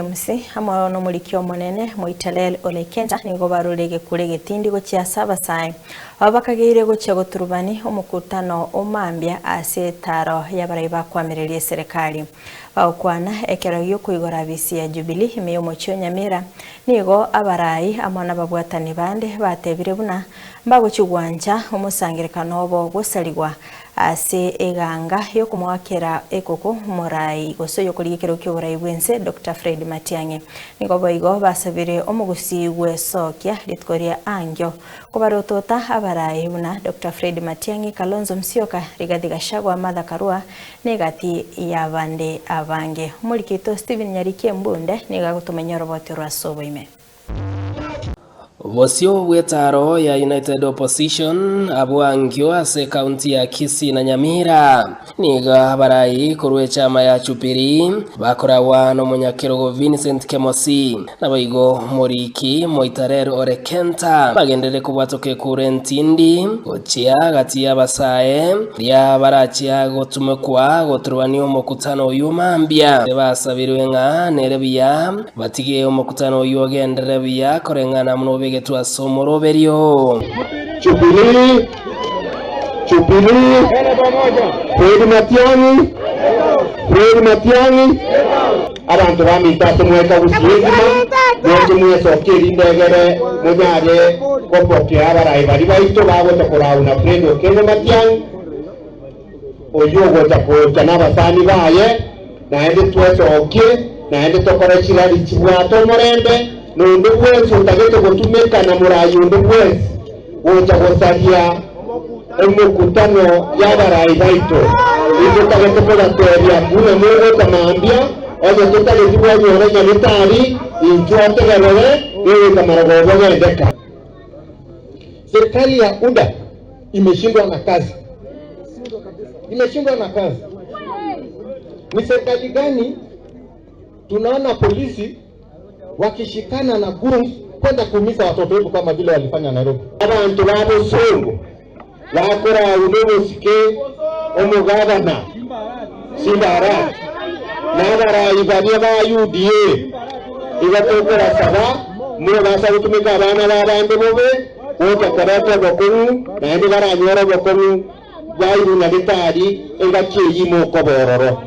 Kemusi, amo nomoriki omonene Moitalel Ole Kenta nigo barure egekuro egetindi gochia ase abasae aba bakageire gochia goturubani omokutano o mambia ase etaaro y'abarai bakoamereria eserekari. Bagokwana ekero giokoigora abisi ya Jubilee ime y'omochie o Nyamira, nigo abarai amo nababwatani bande batebire buna mbagochia gwancha omosangerekano obo gosarigwa Ase eganga y'okomoakera ekoko omorai gose oyokorigia ekerogo ki'oborai bw'ense Doctor Fred Matiang'i. Nigo boigo basabire omogusii gwesokia rituko ria ankio kobarotota abarai buna Doctor Fred Matiang'i, Kalonzo Musyoka, Rigathi Gachagua, Martha Karua na egati y'abande abange. Omoriki oito Stephen Nyariki Embunde nigo agotomanyia oroboti orwa ase oboime. Bosio bw'etaaro ya United Opposition abwo ankio ase ekaunti ya Kisii na Nyamira nigo abarai korwa echama ya Jubilee bakoragwa nomonyakerogo Vincent Kemosi naboigo omoriki Moitarel Ole Kenta bagenderere kobwatoka ekura entindi gochia gati y'abasae riria barachia gotumekwa goturubania omokutano oyio mambia basabirwe ng'a nere buya Batige omokutano oyio ogenderere buya koreng'ana buna obegetwe ase omoroberio. Jubilee, Jubilee, Fred Matiang'i, Fred Matiang'i, abanto baminto ase mweka gusii engima, moche mwesokie erinde egere monyare gopokea abarai baria baito bagocha korauna Fred Okengo Matiang'i, oyio ogocha gocha nabasani baye, naende twesokie, naende tokore chirari chibwate omorembe, na onde bwensi otagete gotumeka na morai onde bwensi gocha gosaria emekutano y'abarai baito. Intotagete kobatebia buna mogocha mambia, onye totageti bwanyora nyagetari, inchuo otegerere, gegoika marogoba ogendeka. Serikali ya UDA imeshindwa na kazi, imeshindwa na kazi. Ni serikali gani tunaona polisi wakishikana na goons kwenda kuumiza watoto wetu kama vile walifanya Nairobi? Abanto ba bosongo bakoragwa nobosike omogabana Simba Arati na abarai baria ba UDA igo tokorasaba mobasa gotumeka abana b'abande bobe gocha koreta obokong'u naende baranyore obokong'u bwairwe nyagetari engaki eyio mokoba ororo.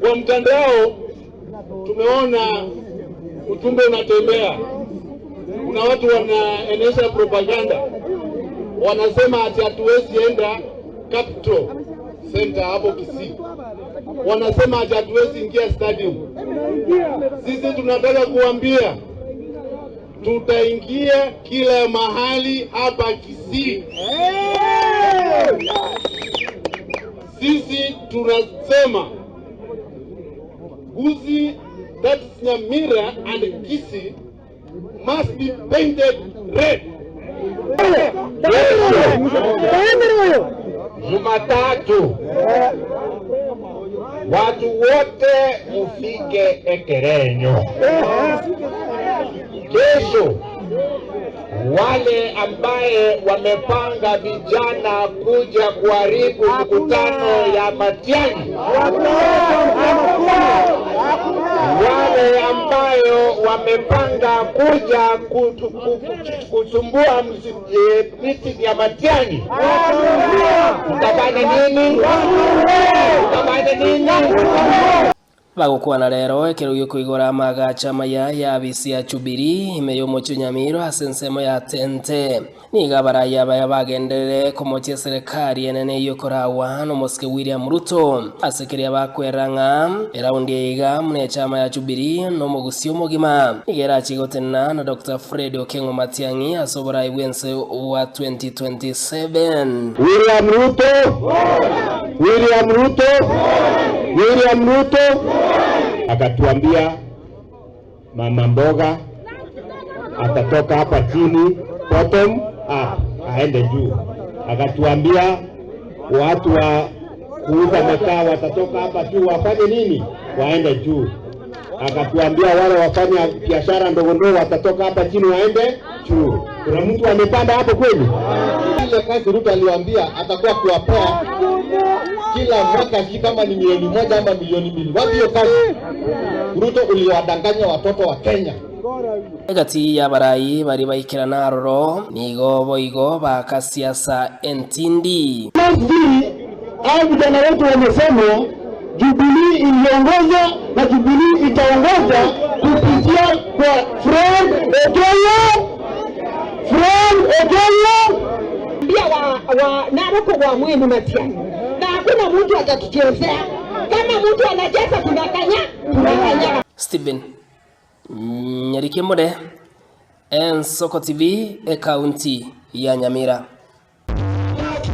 Kwa mtandao tumeona ujumbe unatembea, kuna watu wanaeneza propaganda, wanasema ati hatuwezi enda Capital Center hapo Kisii, wanasema ati hatuwezi ingia stadium. Sisi tunataka kuambia tutaingia kila mahali hapa Kisii. Sisi tunasema Gusii, that's Nyamira and Kisii must be painted red. Jumatatu watu wote mufike Ekerenyo. Kesho wale ambaye wamepanga vijana kuja kuharibu mkutano ya Matiang'i, wale ambayo wamepanga kuja kusumbua meeting ya Matiang'i, tutafanya nini? Tutafanya nini? Bagokwana rero ekero giokoigora amagacho amaya y'abisi ya Jubilee ime y'omochie o Nyamira ase ensemo ya Tente. Nigo abarai abaya bagenderere komochia eserekari enene eyio ekoragwa nomosike William Ruto ase keria bakwera ng'a eraundi eye iga buna echama ya Jubilee nomogusia omogima nigo erachie gotenena na Doctor Fred Okeng'o Matiang'i ase oborai bw'ense bwa 2027. William Ruto, William Ruto, William Ruto akatuambia mama mboga atatoka hapa chini bottom up aende juu. Akatuambia watu wa kuuza makaa watatoka hapa juu wafanye nini? Waende juu. Akatuambia wale wafanya biashara ndogo ndogo watatoka hapa chini waende juu. Kuna mtu amepanda hapo kweli? Ile kazi Ruto aliwaambia atakuwa kuwapea kila mwaka, si kama ni milioni 1 ama milioni 2. Wapi hiyo kazi? Ruto uliwadanganya watoto wa Kenya. Egati y'abarai baria baikerana aroro nigo boigo bakasiasa entindi. Hao vijana wetu wamesema Jubilee iliongoza na Jubilee itaongoza kupitia kwa Fred Okengo, Fred Okengo. Pia wa, wa Narok wa Mwini Matiang'i, na hakuna mtu atatuchezea. Kama mtu anacheza tunakanya tunakanyaga. Stephen Nyarikemore, Ensoko TV, ekaunti ya Nyamira.